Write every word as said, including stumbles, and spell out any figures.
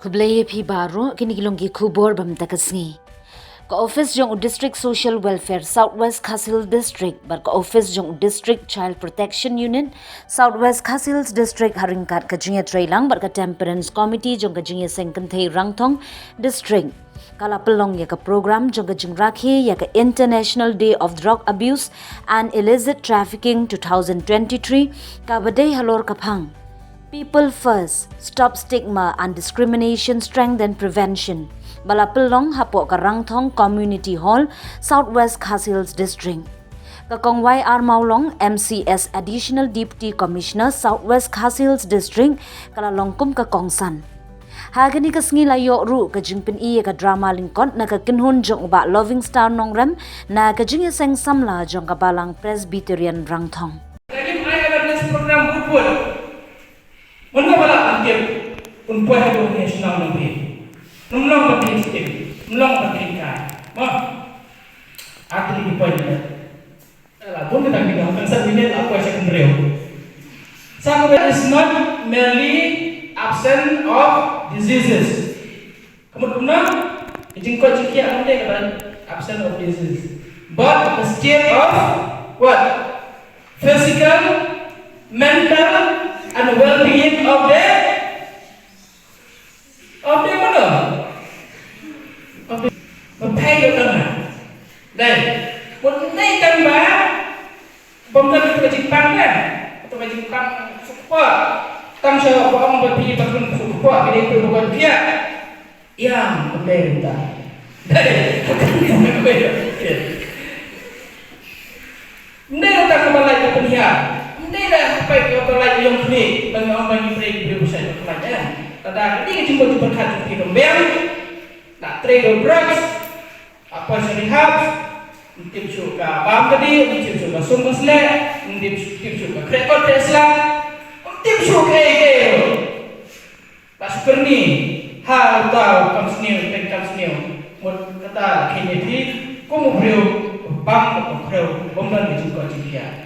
Khublei ïa phi baroh, kine ki long ki khubor ba mynta ka sngi. Ka office jong u District Social Welfare South West Khasi Hills District bad ka office jong u District Child Protection Unit South West Khasi Hills District, ha ryngkat ka jingïatreilang bad ka Temperance Committee jong ka jingïaseng kynthei Rangthong District, ka la pynlong ïa ka program jong ka jingrakhe ïa ka International Day of Drug Abuse and Illicit Trafficking two thousand twenty-three, kaba dei halor ka phang People First, Stop Stigma and Discrimination, Strengthen Prevention, ba la pynlong hapoh ka Rangthong Community Hall, South West Khasi Hills District. Ka Kong Y R Mawlong, M C S, Additional Deputy Commissioner, South West Khasi Hills District, ka la long kum ka kongsan. Ha kane ka sngi la ïoh ruh ka jingpyni ïa ka drama lyngkot na ka kynhun jong u Bah Loving Star Nongrem, na ka jingïaseng samla jong ka Balang Presbyterian Rangthong. Ka jingïaseng awareness program bun bun. Mano ba la tip un poi haduh ne shnong nang phi. Num long ba tip tip, num long ba tip kai. Ma. Atli ki poi ne. La bun ka tang ki dong kan sa minit la poi sa kan reu. Sa ka is not merely absence of diseases. Ka mut kumno? Ka jingkoit jingkhiah kam dei kaba absence of disease. But the state of what? Physical, mental, and well-being of the, of the mano? Of the, ba phi ïoh tang na. Dei. Mut nei tang ba bym don ka jingpang ne. Ka jingpang suk pa. Tang sha ba ong ba phi ba kun suk pa, phi dei phi ba kun pia. Ïa, ym dei ruh ta. Ym dei ruh ta kaba lait ka pynhiar. Ym dei ruh ha peit kaba lait ïong khmih. Ban ong ban ïa trei ki briew ba shait ba lait, eh. Lada ka dei ka jingmut jingpyrkhat jong phi dong biang. La trei ruh drugs. La poi sha rehab. Ym tip shuh ka bam ka dih, ym tip shuh ka sum ka sleh, ym tip shuh, tip shuh ka khreh kot khreh sla. Ym tip shuh kaei kaei ruh. La shu kyrni ha uta u kam sniew, pyn kam sniew. Mut kata la kheiñ ïa phi kum u briew bam bad u khrew, bym don ka jingkoit jingkhiah.